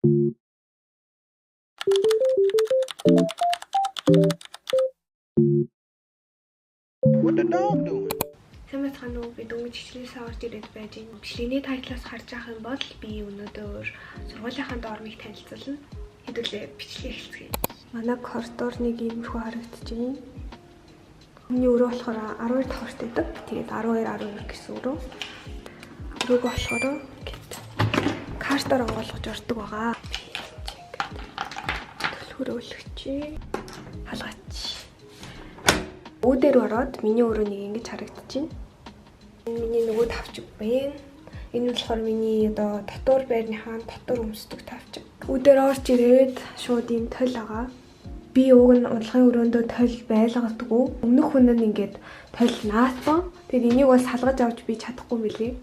What the dog doing? Сайн байцгаана уу? Би дөнгөж хичээлээсээ орж ирээд байж байна. Бичлэгний title аас харж байгаа юм бол би өнөөдөр сургуулийнхаа dorm ыг танилцуулна. Хэдүүлээ бичлэг эхэлцгээе. Манай коридор нэг иймэрхүү харагдаж байна. Миний өрөө болохоор 12 давхарт байдаг. Тэгээд 12 12 гэсэн өрөө. Өрөөгөө болохоор гэт картаар онгойлгож ордог байгаа. Түлхүүр өлгөчээ. Халгаач. Үүдээр ороод миний өрөө нэг ингэж харагдаж байна. Миний нөгөө тавчиг байна. Энэ болохоор миний одоо дотуур байрныхаа дотор өмсдөг тавчиг. Үүдээр орж ирээд шууд ийм толь байгаа. Би уг нь унтлахын өрөөндөө толь байлгадаггүй. Өмнөх хүн нь ингээд толь наасан. Тэгээд энийг бол салгаж авч би чадахгүй мөлий.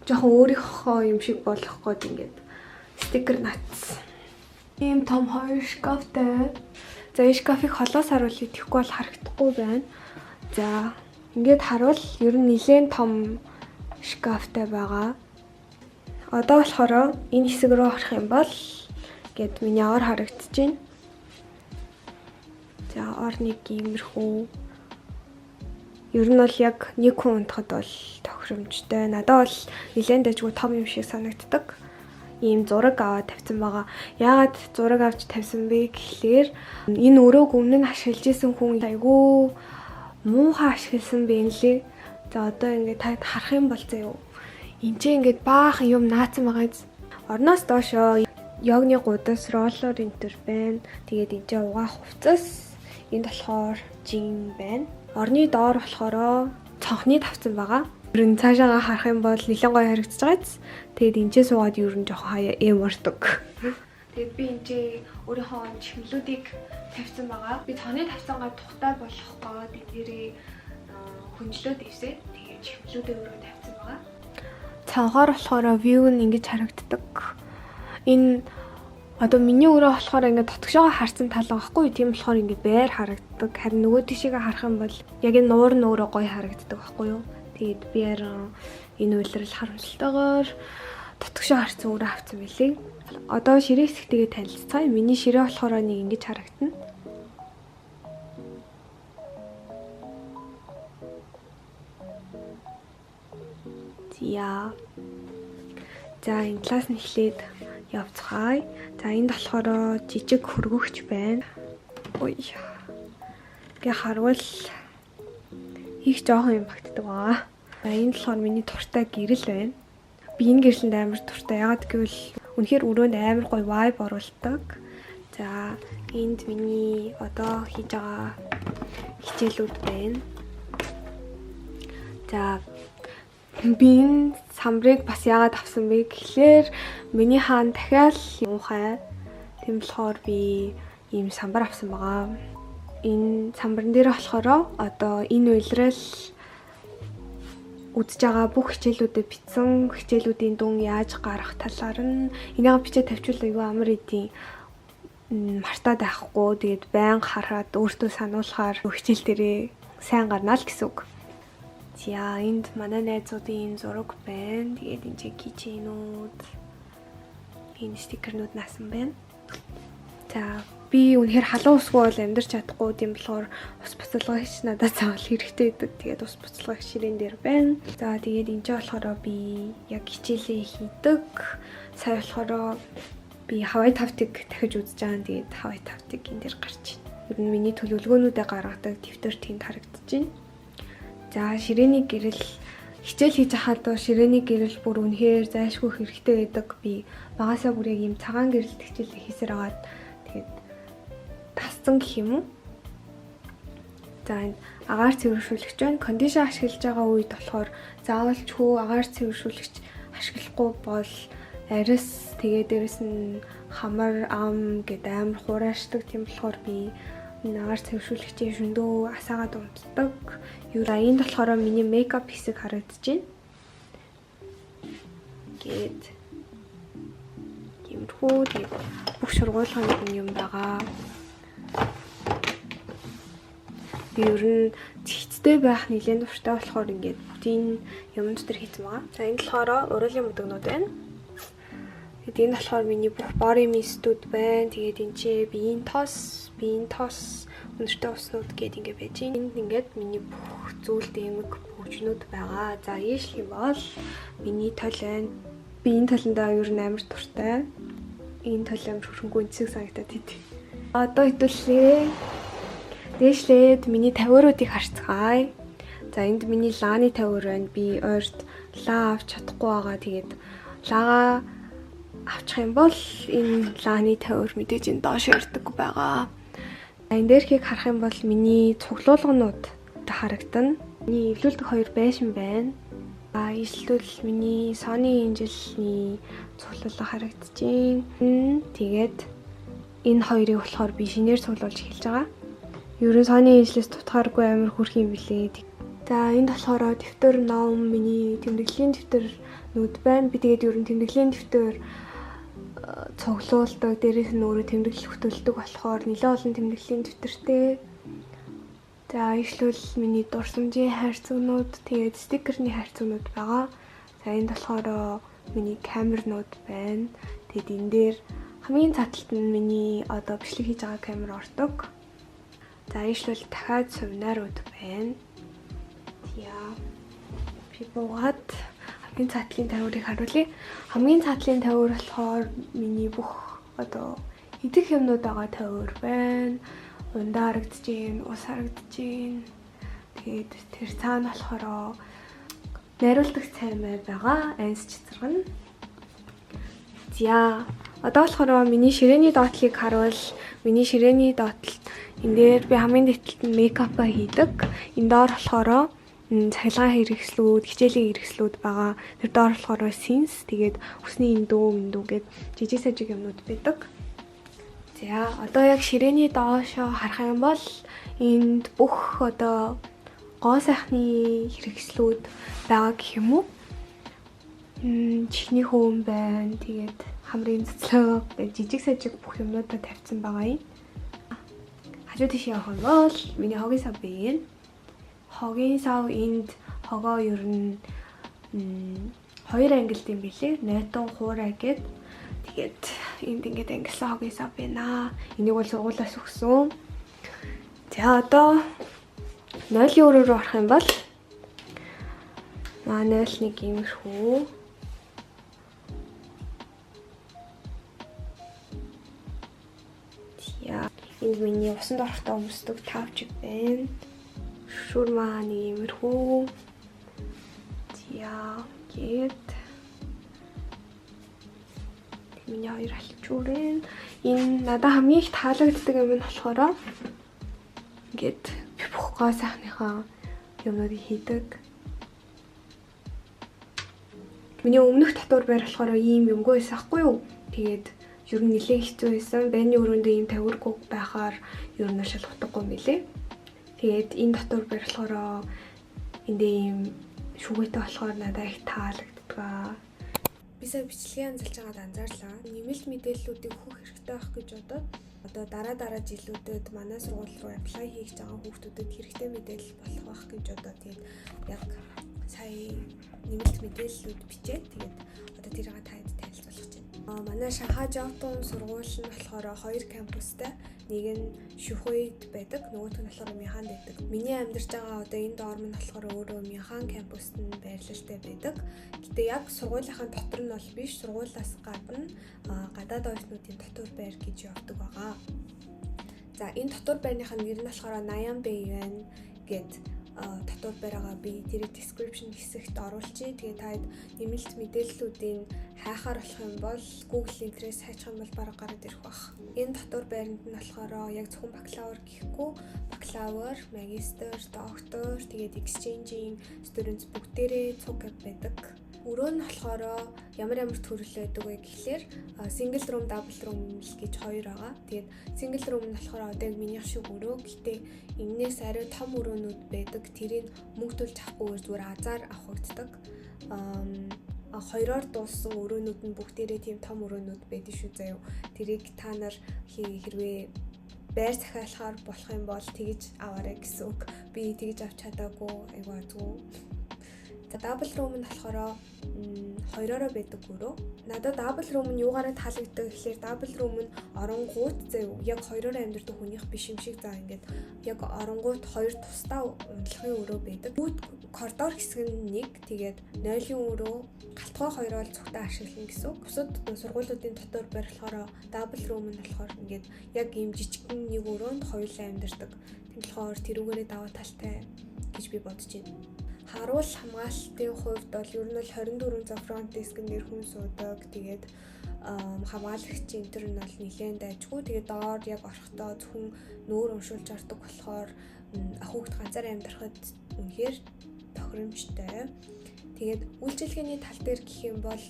Жохон өөрийнхөө юм шиг болох гээд ингээд стикер наацсан. Ийм том хоёр шкафтай. За, энэ шкафыг холоос харуул, итгэхгүй бол харагдахгүй байна. За, ингээд харуул ер нь нэлээд том шкафтай байгаа. Одоо болохоор энэ хэсэг рүү орох юм бол гээд миний ор харагдаж байна. За, ор нэг иймэрхүү, ер нь бол яг нэг хүн унтахад бол тохиромжтой. Надад бол нэлээд дажгүй том юм шиг санагддаг. Ийм зураг аваад тавьсан байгаа. Яагаад зураг авч тавьсан бэ гэхлээр энэ өрөөг өмнө нь ашиглаж исэн хүн айгүй муухай ашигласан бэ нэлээ. За, одоо ингээд та харах юм бол заяо. Энд чинь ингээд баахан юм наацсан байгаа биз. Орноос доошоо йогны гудас, roller энэ төр байна. Тэгээд энд чинь угаах хувцас, энд болохоор жин байна. Орны доор болохоор цонхны тавцан байгаа. Ер нь цаашаага харах юм бол нэлээд гоё харагдаж байгаа биз. Тэгээд энэ ч суугаад ер нь жоохон хаяа эм ордог. Тэгээд би энэ ч өөрийнхөө чихмлүүдийг тавьсан байгаа. Би цонхны тавцангаа тухтай болох гээд эдгээрээ хүнжлөөд ивсээ. Тэгээд чихмлүүдээ өөрөө тавьсан байгаа. Цонхоор болохоор view нь ингэж харагддаг. Энэ одоо миний өрөө болохоор ингээд дотгошоогоо харсан тал байгаа байхгүй юу? Тийм болохоор ингээд байр харагддаг. Харин нөгөө тишээгээ харах юм бол яг энэ нуур нь өөрөө гоё харагддаг байхгүй юу? Тэгээд би харин энэ улирал харамсалтайгаар дотгошоо харсан өрөө авсан байлээ. Одоо ширээ хэсэгтэйгээ танилцгаая. Миний ширээ болохоор нэг ингэж харагдана. За. За, энэ талаас нь эхлээд явцгаая. За, энд болохоор жижиг хөргөгч байна. Ой. Ингээ харвал их жоохон юм багтдаг байгаа. За, энд болохоор миний дуртай гэрэл байна. Би энэ гэрлэнд амар дуртай. Яагаад гэвэл үнэхээр өрөөнд амар гоё vibe оруулдаг. За, энд миний одоо хийж байгаа хичээлүүд байна. За, би энэ самбарыг бас яагаад авсан бэ гэхлээр миний хаан дахиад муухай. Тийм болохоор би ийм самбар авсан байгаа. Энэ самбарн дээр болохоор одоо энэ улирал үзэж байгаа бүх хичээлүүдэд бичсэн, хичээлүүдийн дүн яаж гарах талаар нь энийг бичээ тавьчвал айгүй амар эдийн мартаад байхгүй, тэгээд байнга хараад өөртөө сануулахаар хичээл дээрээ сайн гарнаа л гэсэн үг. За, энд манай найзуудын зураг байна. Тэгээд энэ чинь keychain үүд, энэ стикернүүд наасан байна. За, би үнэхээр халуун усгүй бол амьдарч чадахгүй, тийм болохоор ус буцалгагч надад заавал хэрэгтэй байдаг. Тэгээд ус буцалгагч ширээн дээр байна. За, тэгээд энэ ч болохоор би яг хичээлээ хийдэг. Сая болохоор би Hawaii 5-ыг дахиж үзэж байгаа. Тэгээд Hawaii 5-ыг энэ дээр гарч байна. Ер нь миний төлөвлөгөөнүүдээ гаргадаг дэвтэр тэнд харагдаж байна. За, ширээний гэрэл, хичээл хийж хахад бол ширээний гэрэл бүр үнэхээр зайлшгүй хэрэгтэй байдаг. Би багасаа бүр яг ийм цагаан гэрэлт хичээл хийсээр агаад тэгээд тасцсан гэх юм уу. За, энэ агаар цэвэршүүлэгч байна. Кондишн ашиглаж байгаа үед болохоор заавал ч хүү агаар цэвэршүүлэгч ашиглахгүй бол арьс, тэгээ дээрэс нь хамар, ам гэдэг амар хураашдаг. Тийм болохоор би энэ агаар цэвэршүүлэгчийн шөндөө асаагаад унтдаг. Юу, энд болохоор миний makeup хэсэг харагдаж байна. Гээд тиймэрхүү, тэгээд бүх сургуулийн юм байгаа. Би ер нь цэгцтэй байх нэлээд дуртай болохоор ингээд бүгдийн юм дотор хийсэн байгаа. За, энэ болохоор уруулын мөдөгнүүд байна. Тэгээд энэ болохоор миний бүх body mist-үүд байна. Тэгээд энэ ч биеийн тос, биеийн тос, өндөртэй уснууд гээд ингэ байж байна. Энд ингээд миний бүх зүйл дэмэг бөгжнүүд байгаа. За, ийшлэх юм бол миний тол байна. Би энэ толондоо ер нь амар дуртай. Энэ тол амар хөрхөнгөө өнцөг санагдаад идэв. Одоо хэдүүлээ. Дээшлээд миний тавиуруудыг харцгаая. За, энд миний лааны тавиур байна. Би ойрт лаа авч чадахгүй байгаа. Тэгээд лаага авчих юм бол энэ лааны тавиур мэдээж энэ доош ирдэг байгаа. Энэ дээрхийг харах юм бол миний цуглуулганууд харагдана. Миний эвлүүлдэг хоёр байшин байна. А ийшлвэл миний Sony Angel-ний цуглуулга харагдчихээн. Тэгээд энэ хоёрыг болохоор би шинээр цуглуулж эхэлж байгаа. Ер нь Sony Angel-с тутгааргүй амар хөрх юм билээ. За, энд болохоор дэвтэр, ном, миний тэмдэглэлийн дэвтэрнүүд байна. Би тэгээд ер нь тэмдэглэлийн дэвтэр цуглуулдаг, дээрээс нь өөрөө тэмдэглэл хөтөлдөг болохоор нэлээд олон тэмдэглэлийн дэвтэртэй. За, ийшлвэл миний дурсамжийн хайрцагнууд, тэгээд стикерний хайрцагнууд байгаа. За, энд болохоор миний камернууд байна. Тэгээд энэ дээр хамгийн цааталт нь миний одоо бичлэг хийж байгаа камер ордог. За, ийшлвэл дахиад сувнарууд байна. Яа. Би буугаад хамгийн цаатлын тавиурыг харуулъя. Хамгийн цаатлын тавиур болохоор миний бүх одоо идэх юмнууд байгаа тавиур байна. Ундаа харагдаж гин, ус харагдаж гин. Тэгээд тэр цаана болохоор найруулдаг цай май байгаа. Айнс цэцэргэн. За, одоо болохоор миний ширээний доотлыг харуул. Миний ширээний доотлолт энэ дээр би хамгийн дээдлэлт нь makeup аа хийдэг. Энэ доор болохоор цахилгаан хэрэгслүүд, хичээлийн хэрэгслүүд байгаа. Тэр доор болохоор синс, тэгээд үсний эндүү, мэндүү гээд жижиг сажиг юмнууд байдаг. За, одоо яг ширээний доошоо харах юм бол энд бүх одоо гоо сайхны хэрэгслүүд байгаа гэх юм уу? Чихний хөөн байна. Тэгээд хамрын цэцлэг, жижиг сажиг бүх юмнуудаа тавьсан байгаа юм. Хажуу тийш явах юм бол миний хогийн сав байна. Хогийн сав, энд хогоо ер нь хоёр ангилд юм билээ. Нойтон, хуурай гэд. Тэгээд энд ингээд ангилсан хогийн сав байна. Энийг бол сургуулиас өгсөн. За, одоо нойлын өрөө рүү орох юм бол маа нойл нэг иймэрхүү. За, энд миний усанд орохдоо өмсдөг тавчиг байна. Шүр маа нэг иймэрхүү. За, гээд миний хоёр алчуур байна. Энэ надад хамгийн их таалагддаг юм нь болохоор ингээд би бүх гоо сайхныхаа юмнуудыг хийдэг. Миний өмнөх татвар байр болохоор ийм юмгүй байсан хгүй юу? Тэгээд ер нь нэлээд хэцүү байсан. Байрны өрөөндөө ийм тавиургүй байхаар ер нь шал утгагүй юм билээ. Тэгээд энэ татвар байр болохоор эндээ ийм шүгээтэй болохоор надад их таалагддаг. Би сая бичлэгээ анзалж байгаад анзаарлаа. Нэмэлт мэдээллүүдийг өгөх хэрэгтэй байх гэж бодоод одоо дараа дараа жилүүдэд манай сургууль руу apply хийх гэж байгаа хүүхдүүдэд хэрэгтэй мэдээлэл болох байх гэж бодоод, тэгээд яг сая нэмэлт мэдээллүүд бичээд, тэгээд одоо тэрийг танд танилцуулах гэж байна. Манай Шанхай Жаотун сургууль нь болохоор хоёр кампустай. Нэг нь Шүхүйд байдаг, нөгөөх нь болохоор Минханд байдаг. Миний амьдарч байгаа одоо энэ dorm нь болохоор өөрөө Минхан кампуст нь байрлалтай байдаг. Гэтэ яг сургуулийнхаа дотор нь бол биш, сургуулиас гадна гадаад оюутнуудын дотор байр гэж явдаг байгаа. За, энэ дотор байрных нь нэр нь болохоор Nayan Bay байна гэд дотор байраа би тэрийг description хэсэгт оруулчихъя. Тэгээ таад нэмэлт мэдээллүүдийн хайхаар болох юм бол Google линкээс хайчих юм бол бараг гараад ирэх бах. Энэ дотор байранд нь болохоор яг зөвхөн бакалавр гэхгүй, бакалавр, магистр, доктор, тэгээд exchange-ийн students бүгдээрээ цуг байдаг. Өрөө нь болохоор ямар ямар төрөл байдаг вэ гэхлээр single room, double room л гэж хоёр байгаа. Тэгээд single room нь болохоор одоо яг минийх шиг өрөө. Гэтэ энэнээс арай том өрөөнүүд байдаг. Тэрийг мөнгө төлж авахгүйгээр зүгээр азар авахгддаг. Хоёроор дууссан өрөөнүүд нь бүгдээрээ тийм том өрөөнүүд байдаг шүү заяа. Тэрийг та нар хэрвээ байр захиалахаар болох юм бол тэгж аваарай гэсэн үг. Би тэгж авч чадаагүй, айгүй азгүй. За, double room нь болохоор хоёроороо байдаг өрөө. Надад double room нь юугаараа таалагддаг гэхлээр double room нь оронгууд заяа, яг хоёроороо амьдардаг хүнийх биш юм шиг, за, ингээд яг оронгууд хоёр тусдаа унтлахын өрөө байдаг. Бүгд коридор хэсэг нь нэг, тэгээд нойлын өрөө, гал тогоо хоёроо л цугтаа ашиглана гэсэн үг. Бусад сургуулиудын дотор байр болохоор double room нь болохоор ингээд яг ийм жижигхэн нэг өрөөнд хоёулаа амьдардаг. Тийм болохоор тэрүүгээрээ даваа талтай гэж би бодож байна. Харуул хамгаалалтын хувьд бол ер нь бол 24 цаг front desk дээр хүн суудаг. Тэгээд хамгаалагч энэ төр нь бол нэлээд дайжгүй. Тэгээд доор яг орохдоо зөвхөн нүүр уншуулж ордог болохоор хүүхд ганцаар амьдрахад үнэхээр тохиромжтой. Тэгээд үйлчилгээний тал дээр гэх юм бол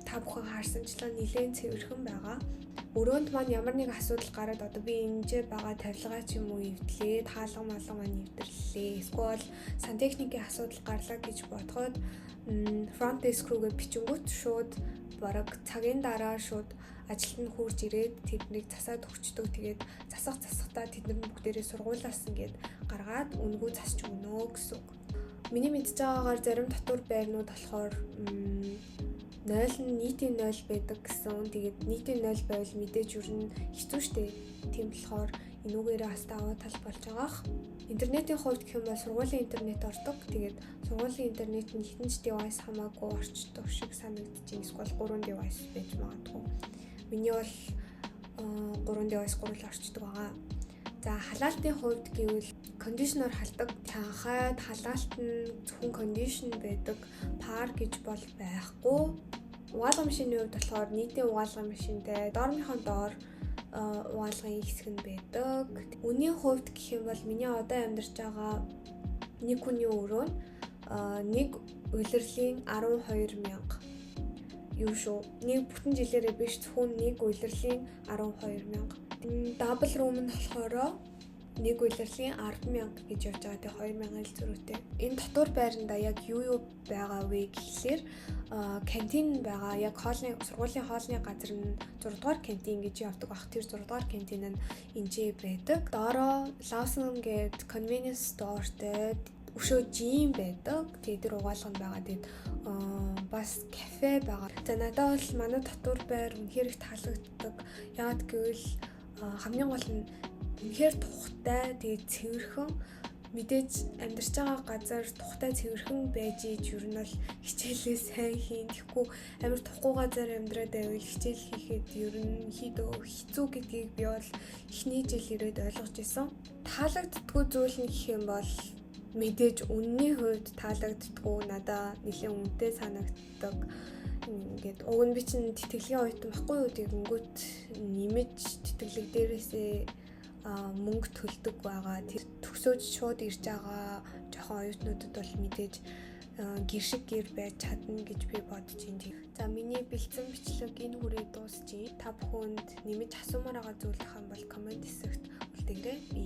та бүхэн харсанчлан нэлээд цэвэрхэн байгаа. Өрөөнд маань ямар нэг асуудал гараад, одоо би энэжээ байгаа тавилгаа ч юм уу эвдлээ, хаалга малга маань эвдэрлээ. Эсвэл сантехникийн асуудал гарлаа гэж бодоход front desk рүүгээ бичингүүт шууд бараг цагийн дараа шууд ажилт нь хурж ирээд тэднийг засаад өгчдөг. Тэгээд засах засахтаа тэд нар бүгдээрээ сургуулиас ингээд гаргаад үнэгүй засч өгнө гэсэн үг. Миний мэдж байгаагаар зарим дотор байрнууд болохоор 0 нь нийтийн 0 байдаг гэсэн. Тэгээд нийтийн 0 байвал мэдээж ер нь хэцүү шттэ. Тийм болохоор энүүгээрээ бас даваа тал болж байгаах. Интернетийн хувьд гэх юм бол сургуулийн интернет ордог. Тэгээд сургуулийн интернет нь хэдэн ч device хамаагүй орчдог шиг санагдаж байна. Эсвэл 3 device байж магадгүй. Миний бол 3 device гурвал орчдөг байгаа. За, халаалтын хувьд гэвэл conditioner халдаг. Шанхайд халаалт нь зөвхөн condition байдаг. Пар гэж бол байхгүй. Угаалгын машины хувьд болохоор нийтийн угаалгын машинтай dorm ынхоо доор угаалгын хэсэг нь байдаг. Үнийн хувьд гэх юм бол миний одоо амьдарч байгаа нэг хүний өрөө нь нэг улирлын 12 мянга юу шүү. Нэг бүтэн жилээрээ биш, зөвхөн нэг улирлын 12 мянга. Double room нь болохоор нэг улирлын 10 мянга гэж явж байгаа. Тэгээ 2000 ил зөрүүтэй. Энэ дотор байранда яг юу юу байгаа вэ гэхлээр canteen байгаа. Яг хоолны, сургуулийн хоолны газар нь 6 дугаар canteen гэж явдаг баг. Тэр 6 дугаар canteen нь энжээ байдаг. Доороо Lawson гээд convenience store-тэй, өшөө gym байдаг. Тэгээд тэр угаалга нь байгаа. Тэгээд бас кафе байгаа. За, надад бол манай дотор байр үнэхээр их таалагддаг. Яагаад гэвэл хамгийн гол нь үнэхээр тухтай, тэгээд цэвэрхэн. Мэдээж амьдарч байгаа газар тухтай, цэвэрхэн байж иж ер нь бол хичээлээ сайн хийн. Тэгэхгүй амар тухгүй газар амьдраад байвал хичээл хийхэд ер нь хийдөө хэцүү гэдгийг би бол эхний жил ирээд ойлгож исэн. Таалагддаггүй зүйл нь гэх юм бол мэдээж үнний хувьд таалагддаггүй, надаа нэлээд үнэтэй санагддаг. Ингээд уг нь би чинь тэтгэлгийн оюутан байхгүй юу, тэгэнгүүт нэмэж тэтгэлэг дээрээсээ мөнгө төлдөг байгаа. Тэр төгсөөж шууд ирж байгаа жоохон оюутнуудад бол мэдээж гэр шиг гэр байж чадна гэж би бодож байна. За, миний бэлдсэн бичлэг энэ хүрээ дуусчээ. Та бүхэнд нэмэж асуумаар байгаа зүйл ах юм бол comment хэсэгт үлдээгээрэй. Би